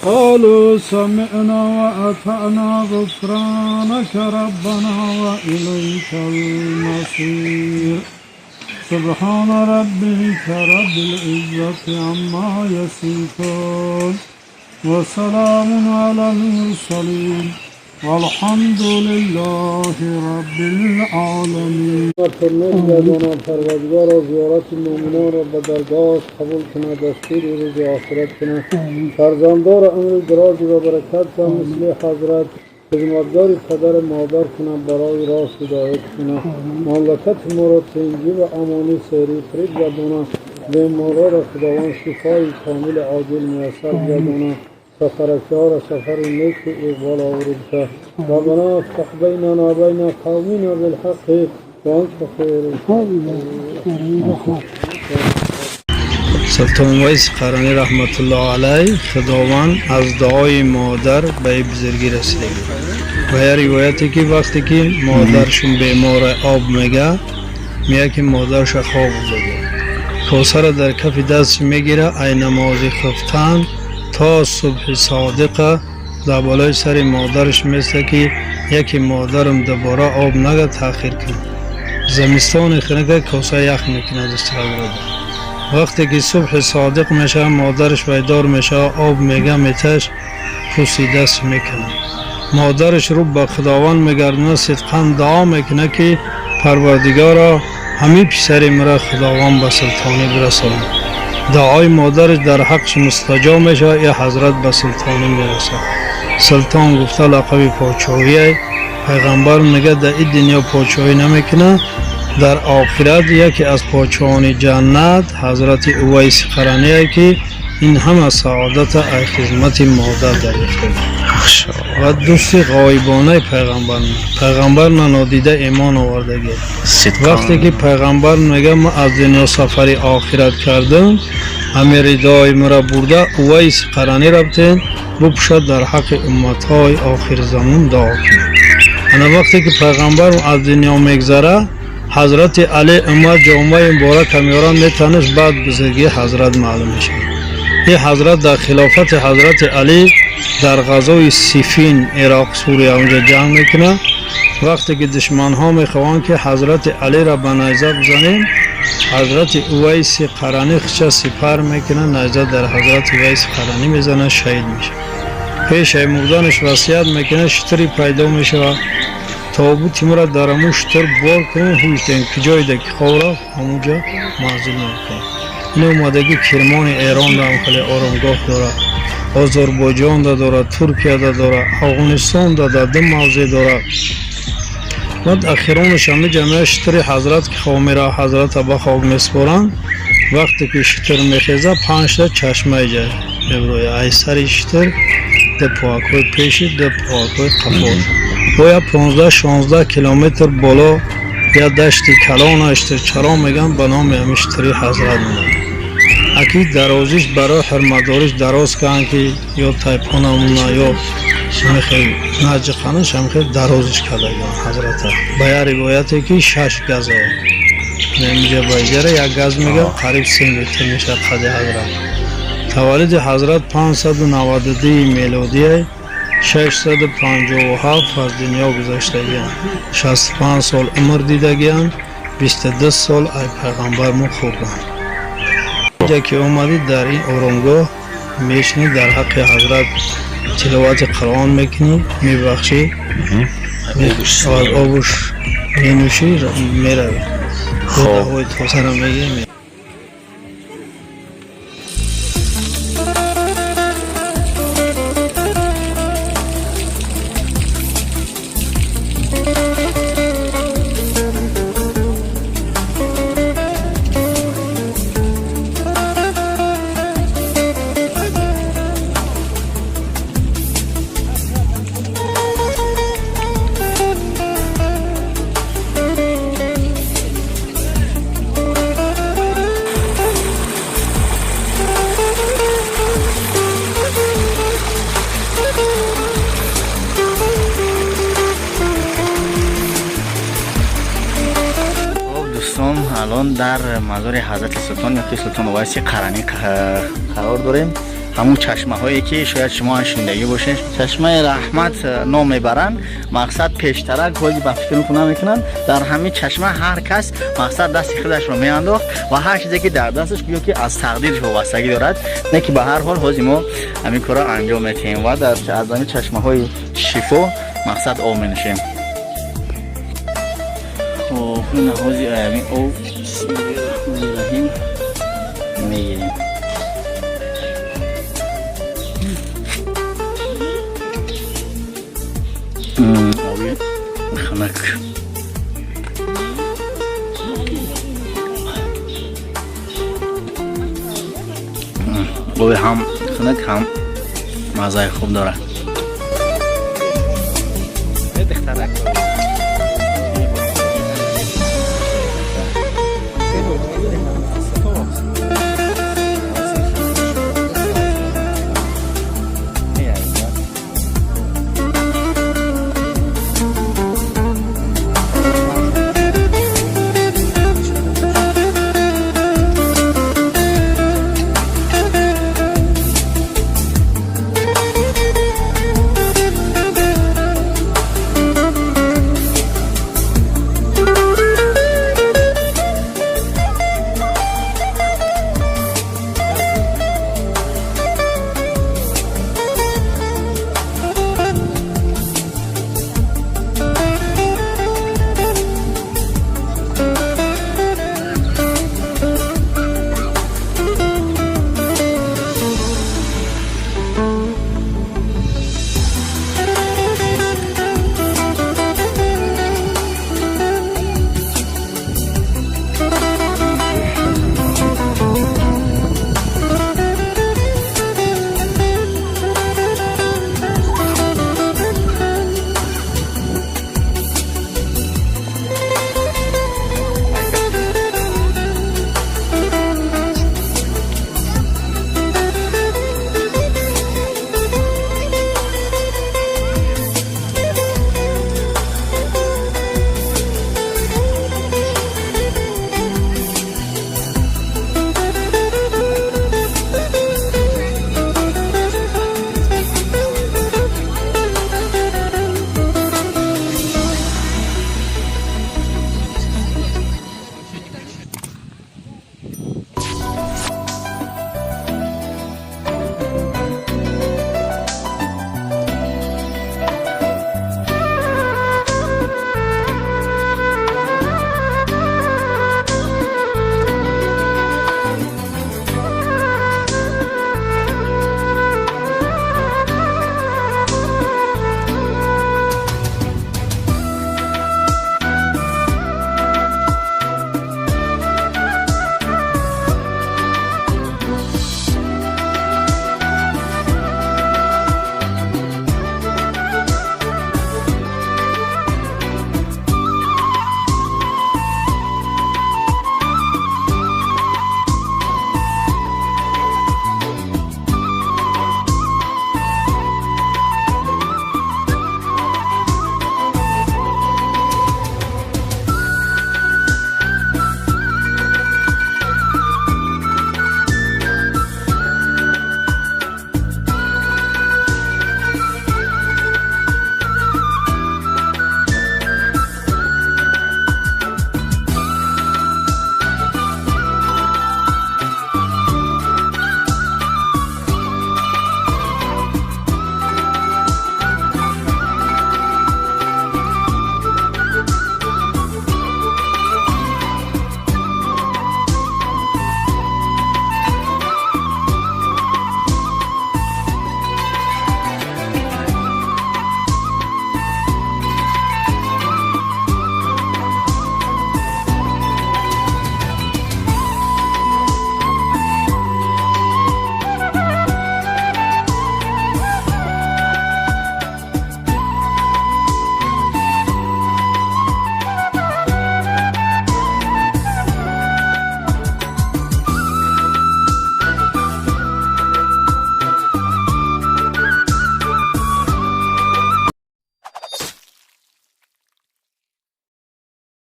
قالوا سمعنا وأطعنا، غفرانك ربنا وإليك المصير. سبحان ربك رب العزة عما يصفون، وسلام على المرسلين، والحمد لله رب العالمين. پروردگارا، زیارت مومنان را به درگاه قبول کنه، دستور روز آخرت کنه، فرزندار عمر دراز و برکت و مثل حضرت خدمتگار پدر مادر کنه، برای راست هدایت کنه، مملکت ما را تنجی و امانی سری فرید گردانه، بیمارا را خداوند شفای کامل عاجل میسر گردانه، سفرکار را سفر نیک و اقبال آورد. ربنا افتح بیننا بین قومنا بالحق وانت خیر. سلطان ویس قرنی رحمت الله علیه، خداوند از دعای مادر به بزرگی رسیده و یه روایتی که وقتی که مادرشون بیمار آب میگه، میگه که مادرش خواب بوده، کوسه را در کف دست میگیره، ای نماز خفتن تا صبح صادقه در بالای سر مادرش میسته که یکی مادرم دوباره آب نگه تاخیر کنه. زمستان خنکه، کوسه یخ میکنه دست حضرت. وقتی که صبح صادق میشه، مادرش بیدار میشه، آب میگه میتش، پوسی دست میکنه. مادرش رو به خداوند میگردونه، صدقا دعا میکنه که پروردگارا، همین پسر مرا خداوند به سلطانی برسانه. دعای مادرش در حقش مستجاب میشه، یا حضرت به سلطانی میرسه. سلطان گفته لقب پادشاهی. پیغمبر میگه در این دنیا پادشاهی نمیکنه، در آخرت یکی از پادشاهان جنت حضرت اویس قرنی که این همه سعادت از خدمت مادر دریافته و دوست غایبانه پیغمبر، پیغمبر نادیده ایمان آوردگی. وقتی که پیغمبر میگه من از دنیا سفر آخرت کردم، همه ردای مرا برده اویس قرنی رفتین بپوشد، در حق امتهای آخر زمان دعا کنه. انا وقتی که پیغمبر از دنیا میگذره، حضرت علی امت جامعه مبارک میارن میتنش، بعد بزرگی حضرت معلوم میشه. این حضرت در خلافت حضرت علی در غزای سیفین، عراق، سوریه، اونجا جنگ میکنه. وقتی که دشمن ها میخوان که حضرت علی را به نیزه بزنیم، حضرت اویس قرنی خچه سپر میکنه، نیزه در حضرت اویس قرنی میزنه، شهید میشه. پیش مردانش وصیت میکنه، شتری پیدا میشه، تابوت مرا در امو شتر بار کنه، هوشتین کجای ده که خواب همونجا منزل میکنه. این اومدگی کرمان ایران ده هم خیلی آرامگاه داره، آذربایجان ده داره، ترکیه ده داره، افغانستان ده ده دو موضع داره. بعد اخیرانش همی جمعه شتر حضرت که خواه میره، حضرت به خاک میسپارن. وقتی که شتر میخیزه، پنج تا چشمه جای میبروی ای سر شتر، ده پاکوی پیشی، ده پاکوی قفاش. باید 15 16 کیلومتر بالا یا دشت کلان اشتر چرا میگن، به نام همی شتری حضرت میگن. اکی درازیش برای حرمتداریش دراز کردن که یا تایپان همونه یا خیلی نجقانش هم خیلی درازش کرده حضرت. با یه روایتی که 6 گزه اینجا با یک گز میگه، قریب 3 متر میشه قد حضرت. تولد حضرت 592 میلادی، 657 از دنیا گذشتگیان، 65 سال عمر دیدگیان، 22 سال ای پیغمبر ما خوردن. اینجا که اومدید در این آرامگاه میشنید، در حق حضرت تلاوت قرآن میکنی، میبخشی، از آبش مینوشی، میروی. خب تازه رو میگی. خب دوستان، الان در مزار حضرت سلطان یا که سلطان اویس قرنی قرار داریم. Ҳамун чашмаҳое, ки шояд шумо ҳам шунидагӣ бошед, чашмаи раҳмат ном мебаранд. Мақсад, пештарак, ҳози ба фикр намекунанд, дар ҳамин чашма ҳар кас, мақсад, дасти худашро меандохт ва ҳар чизе, ки дар дасташ, гӯё ки аз тақдирш вобастагӣ дорад. Не ки ба ҳар ҳол, ҳози мо ҳамин корро анҷом медиҳем ва дар аз ҳамин чашмаҳои шифо, мақсад, об менӯшем. Хоб, ин ҳози ҳамин об, бисмиллоҳир-раҳмонир-раҳим, мегирем. Оби хунук. Оби ҳам хунук, ҳам маззаи хуб дорад.